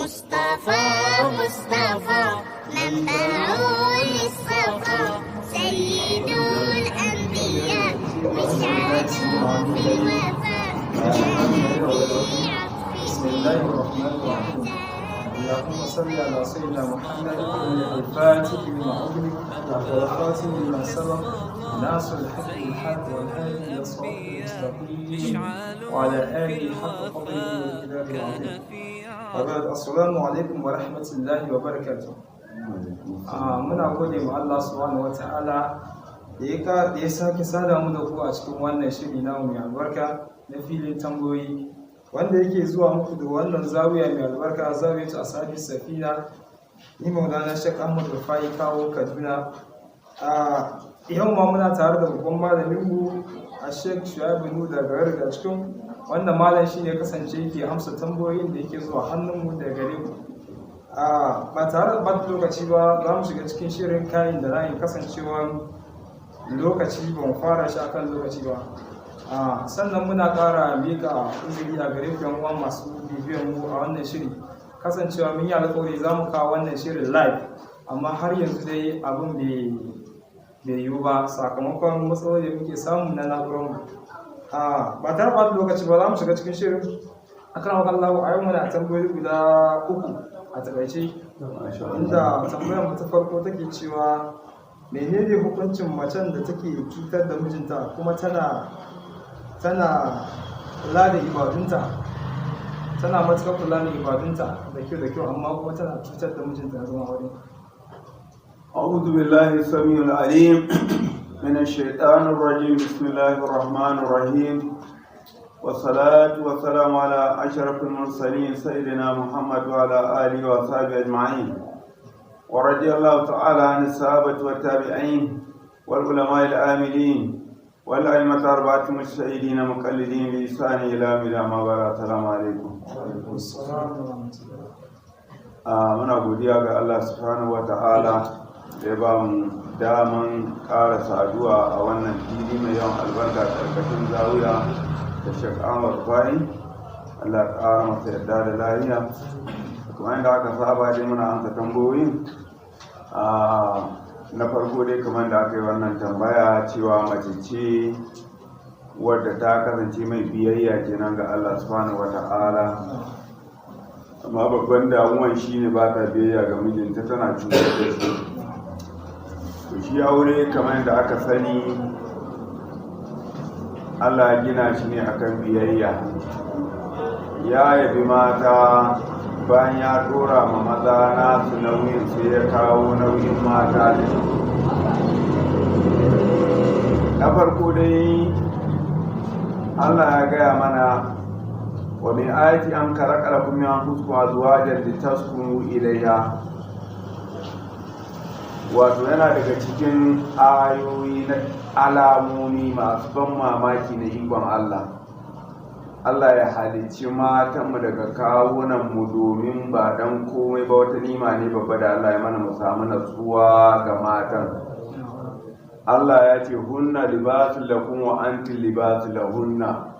مصطفى مصطفى منبع للصفا، سيد الأنبياء مشعل في الوفاء، كان في عطفه. بسم الله الرحمن الرحيم. اللهم صل على سيدنا محمد الفاتح لما أغلق والخاتم لما سبق، ناصر الحق بالحق والهادي إلى الصراط المستقيم، وعلى آله حق قدره ومقداره العظيم. وبعد، السلام عليكم ورحمة الله وبركاته. Muna gode ma Allah subhanahu wata'ala da ya sake sada mu da ku a cikin wannan shiri namu mai albarka na filin tambayoyi, wanda yake zuwa muku da wannan zawiya mai albarka, Zawiyatu Ashabi Safina, ni Maulana Sheikh Ahmad Rufai Kawo Kaduna. A yau ma muna tare da babban malamin mu a Sheikh Shu'aibu Nuhu daga daga cikin wannan malam shine kasance yake amsa tambayoyin da yake zuwa hannunmu daga gare ku. A ba tare da ɓata lokaci ba, za mu shiga cikin shirin kayan da ra'ayin. Kasancewa lokaci ba mu fara shi akan lokaci ba. Sannan muna ƙara mika uzuri a gare ku, yan uwa masu bibiyan mu a wannan shiri, kasancewa mun yi alƙawari za mu kawo wannan shirin live, amma har yanzu dai abin bai yiwu ba sakamakon matsaloli da muke samu na na'urar mu. Ba tare da ɓata lokaci ba, za mu shiga cikin shirin. Akan Allah, a yau muna tambayoyi guda uku a takaice, inda tambayar mu ta farko take cewa, menene hukuncin macen da take cutar da mijinta kuma tana kula da ibadunta, tana matuƙar kula da ibadunta da kyau da kyau, amma kuma tana cutar da mijinta na zama aure? أعوذ بالله السميع العليم من الشيطان الرجيم. بسم الله الرحمن الرحيم، والصلاة والسلام على أشرف المرسلين سيدنا محمد وعلى آله وصحبه أجمعين، ورضي الله تعالى عن الصحابة والتابعين والعلماء العاملين والأئمة أربعة المجتهدين مقلدين بإحسان إلى يوم الدين. أما بعد، السلام عليكم. Assalamu wa rahmatullah. Muna godiya ga Allah subhanahu wa ta'ala da ya ba mu daman ƙara saduwa a wannan fili mai yawan albarka ƙarƙashin zawiya da Sheikh Ahmad Rufai. Allah ya ƙara masa yarda da lafiya. Kuma inda aka saba dai, muna amsa tambayoyin. Na farko dai, kamar da aka yi wannan tambaya cewa mace ce wadda ta kasance mai biyayya kenan ga Allah subhanahu wa ta'ala, amma babban damuwan shine ba ta biyayya ga mijinta, tana cutar da shi. To, shi aure, kamar yadda aka sani, Allah ya gina shi ne akan biyayya. Ya yabi mata bayan ya dora ma maza nasu nauyin, sai ya kawo nauyin mata ne. Na farko dai, Allah ya gaya mana, wa min ayatihi an khalaqa lakum min anfusikum azwajan litaskunu ilayha. Wato yana daga cikin ayoyi na alamomi masu ban mamaki na ikon Allah, Allah ya halicci matanmu daga kawunanmu, domin ba dan komai ba, wata ni'ima ne babba da Allah ya mana mu samu natsuwa ga matan. Allah ya ce, hunna libasun lakum wa antum libasun lahunna.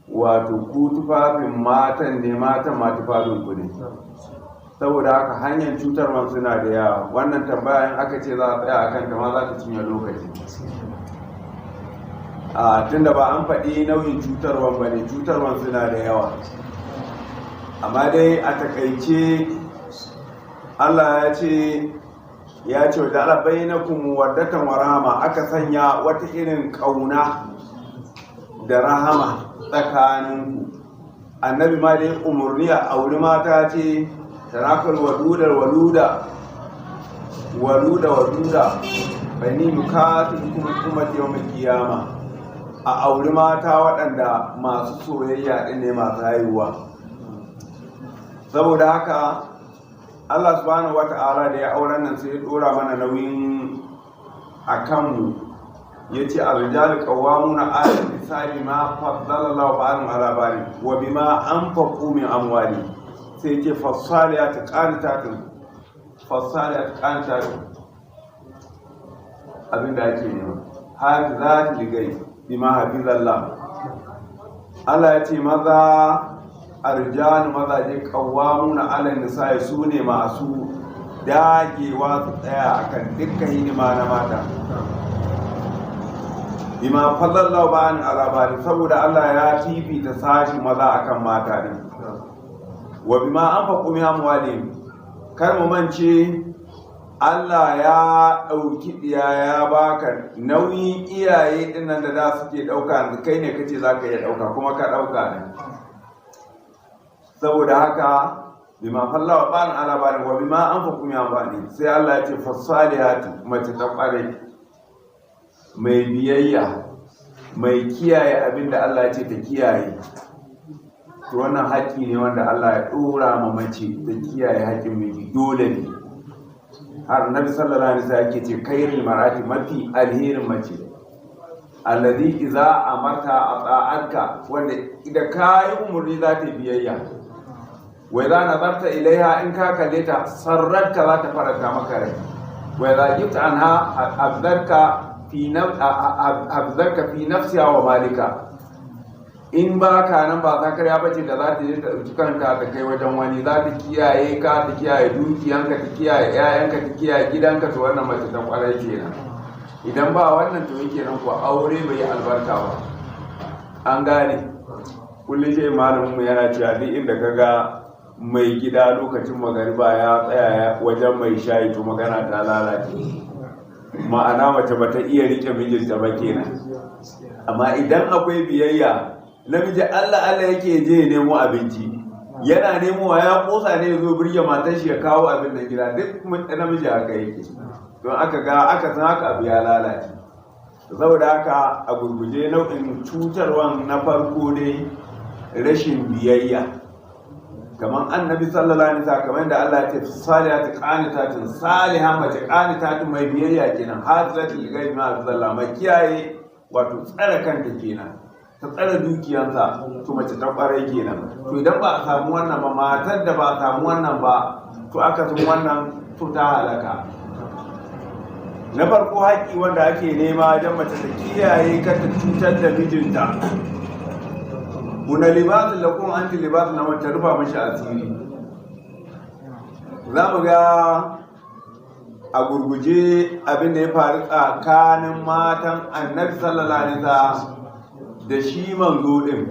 Wato ku tufafin matan ne, matan ma tufafin ku ne. Saboda haka hanyar cutarwa suna da yawa. Wannan tambaya, in aka ce za a tsaya a kanta ma, za ta cinye lokaci, a tunda ba an faɗi nau'in cutarwan ba ne. Cutarwan suna da yawa, amma dai a takaice Allah ya ce wa ja'ala bainakum mawaddatan wa rahama. Aka sanya wata irin ƙauna da rahama tsakaninku. Annabi ma dai umarni a auri mata ce, tanakahul wadudal waluda waluda waduda fa inni mukathirun bikum al yawm qiyama. A auri mata waɗanda masu soyayya ɗin ne, masu haihuwa. Saboda haka Allah subhanahu wata'ala da ya auren nan, sai ya dora mana nauyin a kanmu. Ya ce, ar-rijalu qawwamuna 'ala an-nisa'i bima faddala Allahu ba'dahum 'ala ba'd wa bima anfaqu min amwali. Sai ya ce, fassalihatu qanitatun, fassalihatu qanitatun. Abinda ake nema, hafizatu lil bima hafizallah. Allah ya ce maza Arjanu mazaje qawwamuna 'ala nisa'i, su ne masu dagewa su tsaya akan dukkan hidima na mata. Bima fadlallahu ba'an ala ba'd, saboda Allah ya fifita sashi maza akan mata din. Wa bima anfaqu min amwalihim, kar mu mance Allah ya ɗauki ɗiya ya baka nauyin iyaye dinnan da za su ke ɗauka, yanzu kai ne kace za ka iya ɗauka kuma ka ɗauka ne. Saboda haka bima fallawa ba'an ala ba'd wa bima anfaqu min amwalihim, sai Allah ya ce fasalihatu, mace ta ƙware mai biyayya mai kiyaye abin da Allah ya ce ta kiyaye. To wannan haƙƙi ne wanda Allah ya ɗora ma mace ta kiyaye haƙƙin miji, dole ne. Har Nabi sallallahu alaihi wasallam yake ce khairul mar'ati, mafi alherin mace, alladhi idza amarta ata'atka, wanda idan kayi umurni za ta biyayya. Wa idza nazarta ilaiha, in ka kalle ta, sarratka, za ta faranta maka rai. Wa idza jibta anha abdarka fi abdarka fi nafsiha wa malika. In ba ka nan ba ta karya bace da za ta je ta ɗauki kanta ta kai wajen wani, za ta kiyaye ka, ta kiyaye dukiyanka, ta kiyaye 'ya'yanka, ta kiyaye gidanka. To wannan mace ta kwarai kenan. Idan ba wannan, to yake nan ko aure bai yi albarka ba. An gane, kullum shi malamin mu yana cewa duk inda ka ga mai gida lokacin magariba ya tsaya wajen mai shayi, to magana ta lalace. Ma'ana mace bata iya rike mijinta ba kenan. Amma idan akwai biyayya, namiji Allah Allah yake je ya nemo abinci, yana nemowa ya kosa ne ya zo birge matar shi ya kawo abin da gida. Duk namiji haka yake. Don aka ga aka san haka, abu ya lalace. Saboda haka a gurguje, nau'in cutarwan na farko ne rashin biyayya. Kamar Annabi sallallahu alaihi wasallam, kamar yadda Allah ya ce salihatu qanitatin, salihah mace qanitatin mai biyayya kenan, hafizatul ghaibi ma hafizallah, mai kiyaye wato tsare kanta kenan, ta tsare dukiyansa, to mace ta kwarai kenan. To idan ba a samu wannan ba, matar da ba a samu wannan ba, to aka san wannan to ta halaka. Na farko, haƙƙi wanda ake nema don mace ta kiyaye kar ta cutar da mijinta. Hunna libasun lakum antum libasun lahunna, ta rufa mashi asiri. Za mu ga a gurguje abin da ya faru tsakanin matan Annabi sallallahu alaihi wasallam da shi manzo din.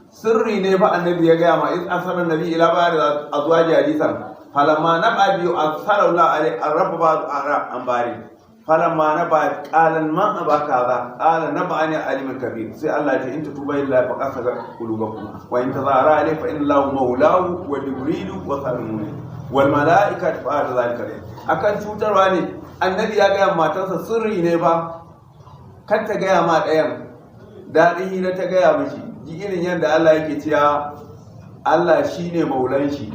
Sirri ne fa Annabi ya gaya ma iz asarra nabi ila ba'd azwaji hadisan falamma naba biyu asara Allah alai arrafa ba'd an bari falamma naba qala man abaka hadha qala nabani alimul kabir. Sai Allah ya ce in tatuba illa fa qasaga qulubakum wa in tazahara alayhi fa inna Allahu maulahu wa jibrilu wa salihul wal malaikatu ba'da zalika. Akan cutarwa ne, Annabi ya gaya matarsa sirri ne ba kar ta gaya ma ɗayan. Daɗin hira ta gaya mishi. Ji irin yadda Allah yake cewa Allah shine maulan shi,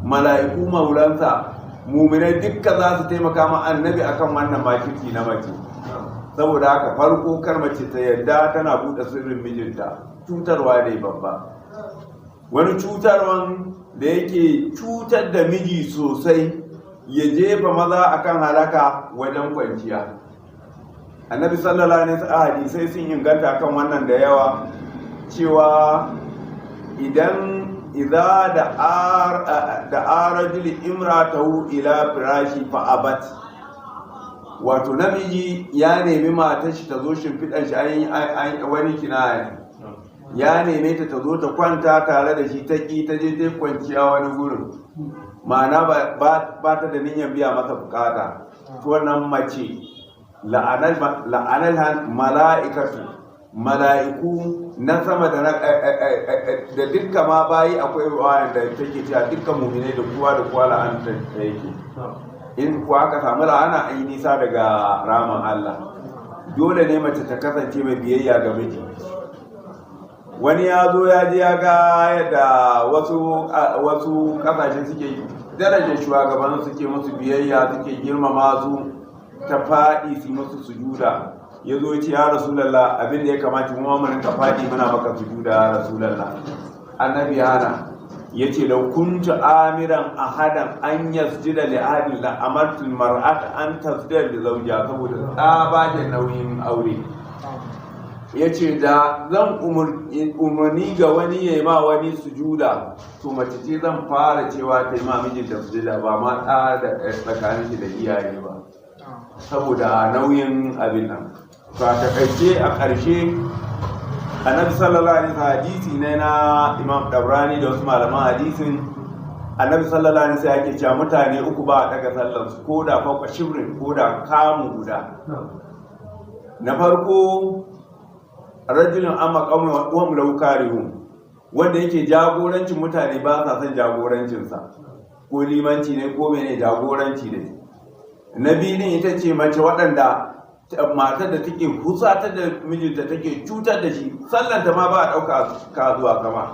mala'iku maulansa, muminai dukka za su taimaka ma Annabi akan wannan makirci na mace. Saboda haka farko, kar mace ta yadda tana buɗe sirrin mijinta, cutarwa ne babba. Wani cutarwan da yake cutar da miji sosai ya jefa maza akan halaka, wajen kwanciya. Annabi sallallahu alaihi wasallam, hadisai sun inganta kan wannan da yawa, cewa idan idza da da arajul imratahu ila firashi fa abat, wato namiji ya nemi matar shi ta zo shimfiɗan shi, an wani kinaya, ya neme ta ta zo ta kwanta tare da shi, ta ƙi, ta je ta kwanciya wani gurin, ma'ana ba ta da niyyar biya masa bukata. To wannan mace la'anar mala'ikatu, mala'iku na sama da da dukkan ma bayi. Akwai ruwayan da take cewa dukkan muminai da kowa da kowa la'anta ta yake. In kuwa aka samu la'ana, an yi nisa daga raman Allah. Dole ne mace ta kasance mai biyayya ga miji. Wani ya zo ya ji ya ga yadda wasu kasashe suke darajar shugabannin, suke musu biyayya, suke girmama su, ta faɗi su musu sujuda. Ya zo ce, "Ya Rasulallah, abin da ya kamata mu mu rinka faɗi muna maka sujuda, ya Rasulallah." Annabi hana, ya ce lau kuntu amiran ahadan an yasjuda li ahadin la amartu mar'ata an tasjuda li zawjiha, saboda tsabagen nauyin aure. Ya ce da zan umarni ga wani ya yi ma wani sujuda, to mace ce zan fara cewa ta yi ma mijinta sujuda, ba ma ɗa da tsakanin shi da iyaye ba, saboda nauyin abin nan. To a takaice, a ƙarshe, Annabi sallallahu alaihi wasallam, hadisi ne na Imam Dabrani da wasu malaman hadisin, Annabi sallallahu alaihi wasallam yake cewa mutane uku ba a daga sallar su ko da fauka shibrin, ko da kamu guda. Na farko, rajulun amma qaumin wa hum lahu karihun, wanda yake jagorancin mutane ba sa son jagorancinsa, ko limanci ne ko mene, jagoranci ne. Na biyu din ita ce mace, waɗanda matar da take husatar da mijinta, take cutar da shi, sallanta ma ba a ɗauka ka zuwa sama.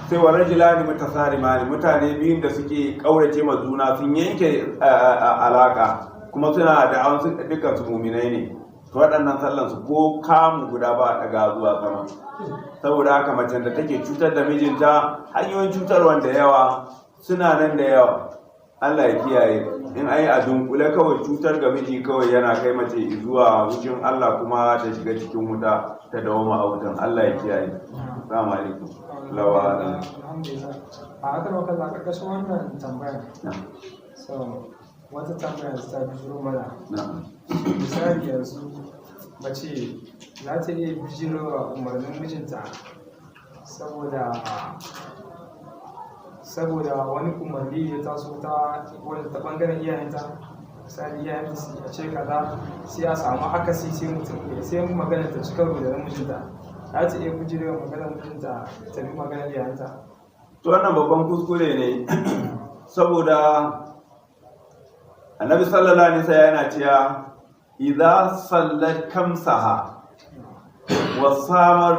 Sai wa rajulani mutasarimani, mutane biyun da suke ƙaurace ma juna, sun yanke alaka, kuma suna da an dukkan su muminai ne. To waɗannan sallan su ko kamu guda ba a ɗaga zuwa sama. Saboda haka macen da take cutar da mijinta, hanyoyin cutarwan da yawa, suna nan da yawa, Allah ya kiyaye. In ai a dunkule kawai, cutar ga miji kawai yana kai mace zuwa wucin Allah, kuma ta shiga cikin wuta ta dawoma a wutan. Allah ya kiyaye. Assalamu alaikum. Lawa. Alhamdulillah. A haka makalla, karkashin wannan tambayar, so wata tambaya ta bijiro mana. Misali, yanzu mace za ta iya bijirowa umarnin mijinta saboda wani umarni ya taso ta wanda ta bangaren iyayenta. Misali, iyayenta su a ce kaza, sai a samu akasi, sai mutum sai magana ta ci karo da na mijinta. Za ta iya bijirewa maganar mijinta ta bi maganar iyayenta? To, wannan babban kuskure ne, saboda Annabi sallallahu alaihi wasallam yana cewa idza sallat kamsaha wa samar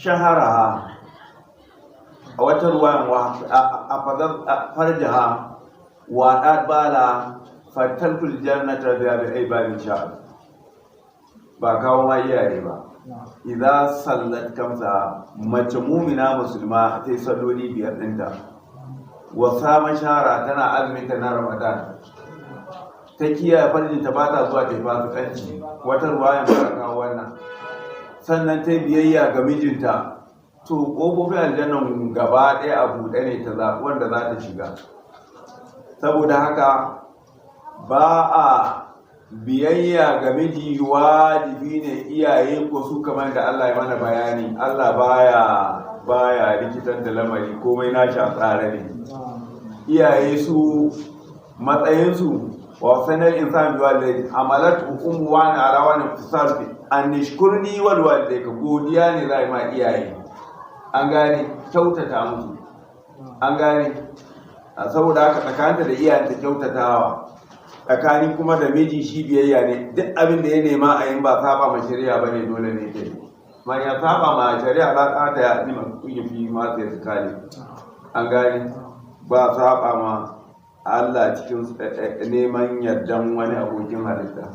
shaharaha, a wata ruwayan wa a fadar farjaha wa bala fatalkul jannata bi abi sha, ba kawo ma iyaye ba. Idza sallat kamsa, mace mumina musulma ta yi salloli biyar ɗinta, wa sama shara, tana azumin ta na Ramadan, ta kiyaye farjinta, ba ta zuwa ta yi fasikanci, wata ruwayan ba ta kawo wannan, sannan ta yi biyayya ga mijinta, to ƙofofin aljannan gaba ɗaya a buɗe ne, ta zaɓi wanda za ta shiga. Saboda haka ba a biyayya ga miji wajibi ne. Iyaye ko su, kamar da Allah ya mana bayani, Allah baya rikitar da lamari, komai nashi a tsare ne. Iyaye su matsayinsu, wa sanar insan bi walidayhi hamalat ummu wa ana ala wani fisal an nishkurni wal walidayka. Godiya ne za a yi ma iyaye, an gane, kyautata musu, an gane. Saboda haka tsakaninta da iyayenta kyautatawa, tsakanin kuma da miji shi biyayya ne. Duk abin da ya nema a yin, ba saba ma shari'a ba ne, dole ne ke ma ya saba ma shari'a za ta ta ya nima kuyi fi ma sai su kare, an gane. Ba saba ma Allah cikin neman yardan wani abokin halitta.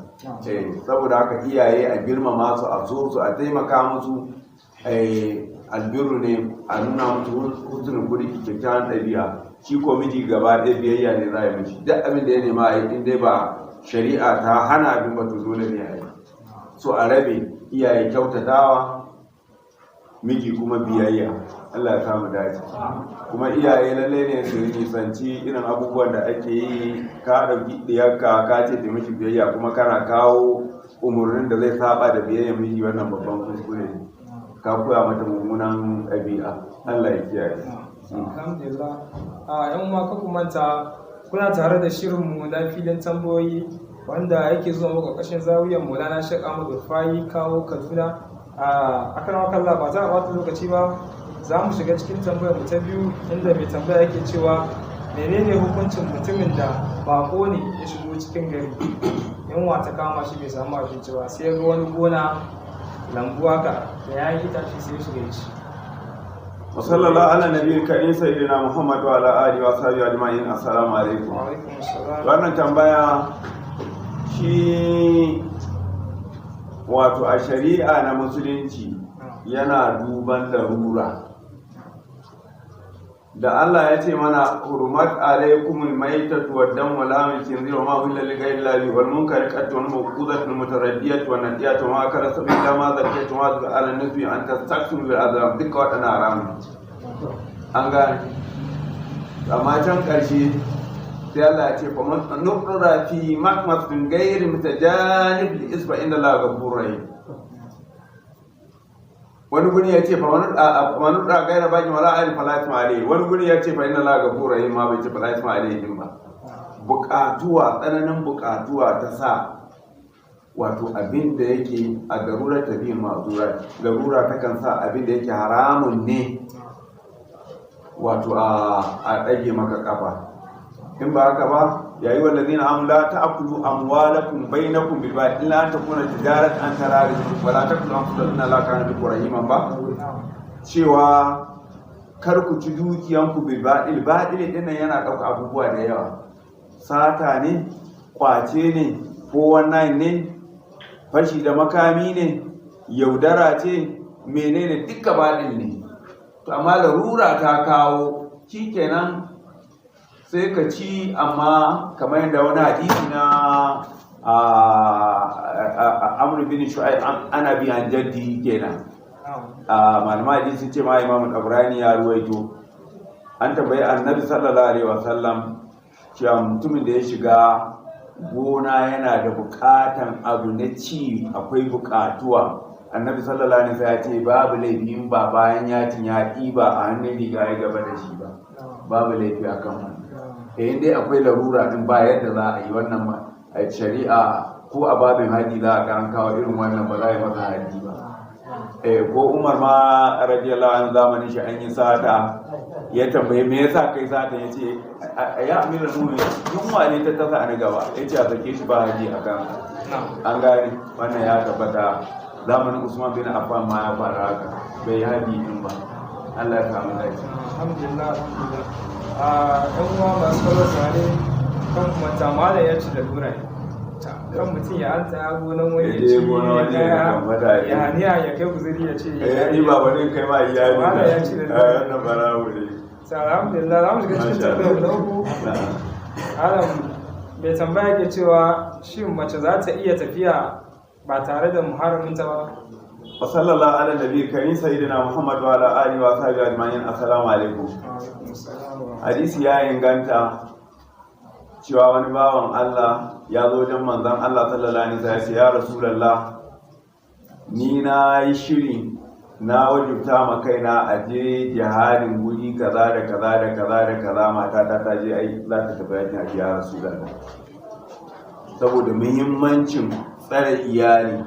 Saboda haka iyaye a girmama su, a so su, a taimaka musu. Albirru ne, a nuna musu husnul khuluqi, kyakkyawan ɗabi'a. Shi ko miji gaba ɗaya biyayya ne za a yi mishi. Duk abin da ya nema a yi, in dai ba shari'a ta hana abin ba, to dole ne a yi. So a rabe: iyaye kyautatawa, miji kuma biyayya. Allah ya samu dace. Kuma iyaye lalle ne su nisanci irin abubuwan da ake yi. Ka ɗauki ɗiyarka ka ce ta miki biyayya, kuma kana kawo umarnin da zai saba da biyayya miji, wannan babban kuskure ne. Ka koya mata mummunan ɗabi'a. Allah ya kiyaye. Alhamdulillah. A yan uwa, ku manta kuna tare da shirinmu na filin tambayoyi, wanda yake zuwa muku ƙarƙashin zawiyar Maulana Sheikh Ahmad Rufai Kawo, Kaduna. A akan wakalla, ba za a bata lokaci ba, za mu shiga cikin tambayar mu ta biyu, inda mai tambaya yake cewa menene hukuncin mutumin da bako ne ya shigo cikin gari, yunwa ta kama shi, bai samu abinci ba, sai ya ga wani gona, lambu haka da ya yi itace, sai ya shiga ya ci? Wa sallallahu ala nabiyil karim sayyidina Muhammad wa ala alihi wa sahbihi ajma'in. Assalamu alaikum. Wa alaikum assalam. Wannan tambaya shi wato a shari'a na Musulunci yana duban larura. Da Allah ya ce mana hurumat alaikumul maitatu wad damu wa lahmul khinzir wa ma uhilla li ghayri llahi wal munkarikatu wal mawqudatu wal mutaraddiyatu wan nadiyatu wa ma akala sab'u illa ma zakaytum wa ala nisbi an tastaqsimu bil azlam, duka waɗannan haramun, an gane. Amma can ƙarshe sai Allah ya ce fa man nuqra fi makmasin ghairi mutajanib li isfa inna Allaha ghafurur rahim. Wani guri ya ce fa man nuqra ghaira baqi wala ayil fala isma alayhi. Wani guri ya ce fa inna Allaha ghafurur rahim, ma bai ce fala isma alayhi din ba. Buƙatuwa, tsananin buƙatuwa ta sa, wato abin da yake a garurar tafiyin ma'azura, garura takan sa abin da yake haramun ne, wato a ɗage maka kafa. In ba haka ba, ya yi wallazi na amla ta akulu amwalakum bainakum bil batil illa an takuna tijarat an tarari wala taqtulu anfusakum inna Allaha kana bikum rahiman ba, cewa kar ku ci dukiyanku bil batil. Batil din nan yana ɗauka abubuwa da yawa: sata ne, kwace ne, 419 ne, fashi da makami ne, yaudara ce, menene, duka baɗin ne. To amma larura ta kawo, shikenan sai ka ci. Amma kamar yadda wani hadisi na Amr bin Shu'aib ana bi an jaddi kenan, malama hadisi ce ma Imam Tabrani ya ruwaito, an tambayi Annabi sallallahu alaihi wasallam cewa mutumin da ya shiga gona yana da bukatan abu na ci, akwai bukatuwa. Annabi sallallahu alaihi wasallam ya ce babu laifi in ba bayan ya cin ya ɗiba a hannun riga ya gaba da shi ba, babu laifi akan wannan. Eh, dai akwai larura din, ba yadda za a yi wannan ma a shari'a. Ko a babin haji za a ga an kawo irin wannan, ba za a yi masa haji ba. Eh, ko Umar ma radiyallahu anhu, zamanin shi an yi sata, ya tambaye me yasa kai sata, yace ya amiral mu'minin, yunwa ne ta tasa ni gaba. Yace a sake shi, ba haji a kan. An gane, wannan ya tabbata zamanin Usman bin Affan ma ya fara haka, bai haji din ba. Allah ya samu dace. Alhamdulillah, alhamdulillah. A yan uwa masu kallo sare kan kuma tamala ya ci da lura ne kan mutum ya anta ya gonan wani Ya ya je ci gonan wani ya ya kamata ya yi. ya haniya ya kai guzuri ya ce Eh, ni ba bari kai ma iyali. Malam ya ci da na wannan barawo ne. Sai alhamdulillah, za mu shiga cikin Masha tambayar na Allah. uku. Na'am. Alam mai tambaya ke cewa shin mace za ta iya tafiya ba tare da muharraminta ba? Wa sallallahu ala nabi karim sayyidina Muhammad wa ala alihi wa sahbihi ajma'in. Assalamu alaikum. Hadisi ya inganta cewa wani bawan Allah ya zo wajen manzon Allah sallallahu alaihi wasallam, ya ce ya Rasulullah, ni na yi shiri, na wajibta ma kaina a je jihadin guri kaza da kaza da kaza da kaza, matata ta je ai za ta tafi yakin haji. Ya Rasulullah, saboda muhimmancin tsare iyali,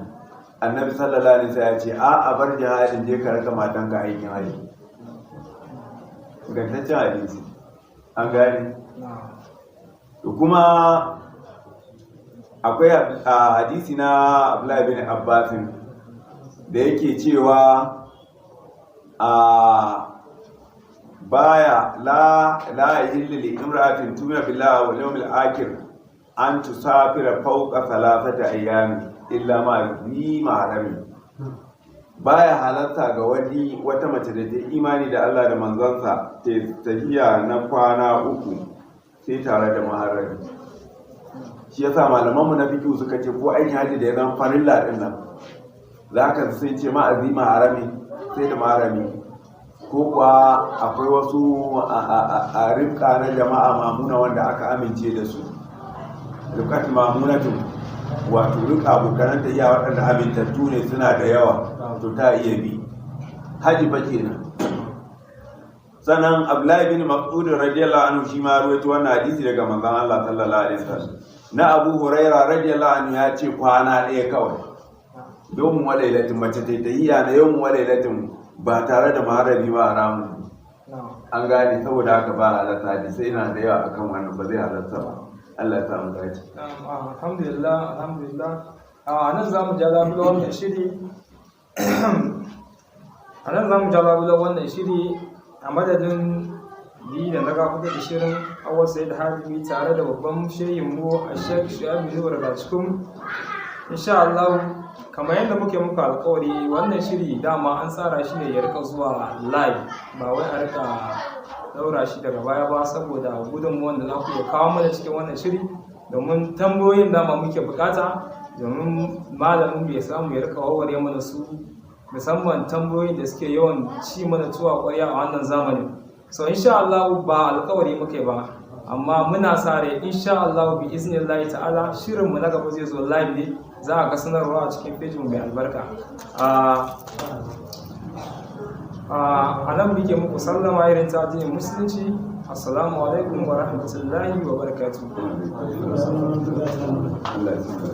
Annabi sallallahu alaihi wasallam ya ce a bar jihadin, je ka raka matanka aikin haji. Ingantaccen hadisi, an gane. To kuma akwai a hadisi na Abdullahi bin Abbasin da yake cewa a baya la la yahillu li imra'atin tu'minu billahi wal yawmil akhir an tusafira fawqa thalathati ayyami illa ma zi mahrami. Baya halarta ga wani wata mace da ta imani da Allah da manzansa ta tafiya na kwana 3 sai tare da muharrami. Shi yasa malamanmu na fiqh suka ce ko aikin haji da ya zama farilla din nan, zaka sai ce ma azima harami, sai da muharrami, ko kuwa akwai wasu a rifka na jama'a mamuna wanda aka amince da su, rifkat mamunatun, wato rika abokanan ta iya waɗanda amintattu ne, suna da yawa, to ta iya bi haji fa kenan. Sannan Abdullahi bin Mas'ud radiyallahu anhu shi ma ruwaito wannan hadisi daga manzon Allah sallallahu alaihi wasallam. Na Abu Huraira radiyallahu anhu ya ce kwana ɗaya kawai, yawmun wa lailatin, mace ta tahiyya na yawmun wa lailatin ba tare da muharrami ba haramun. An gane, saboda haka ba halatta. Hadisai na da yawa akan wannan, ba zai halatta ba. Allah ya samu dace. Alhamdulillah, alhamdulillah. A nan za mu ja labulan wannan shiri, a nan za mu ja labulan wannan shiri. A madadin ni da na gabatar da shirin, Awal Said Hadimi, tare da babban shehin mu a Sheikh Shu'aibu Nuhu daga cikin, insha Allah, kamar yadda muke muku alkawari, wannan shiri dama an tsara shi ne ya rika zuwa live, ba wai a rika daura shi daga baya ba, saboda gudunmuwan da za ku iya kawo mana cikin wannan shiri, domin tambayoyin dama muke bukata, domin malamin bai samu ya rika warware mana su, musamman tambayoyin da suke yawan ci mana tuwo a ƙwarya a wannan zamanin. So insha Allah, ba alƙawari muke ba, amma muna sa rai insha Allah bi iznillahi ta'ala shirin mu na gaba zai zo live ne. Za a ga sanarwa a cikin page mu mai albarka. A nan muke muku sallama irin ta addinin Musulunci: assalamu alaikum wa rahmatullahi wa barakatuh. Allah ya saka.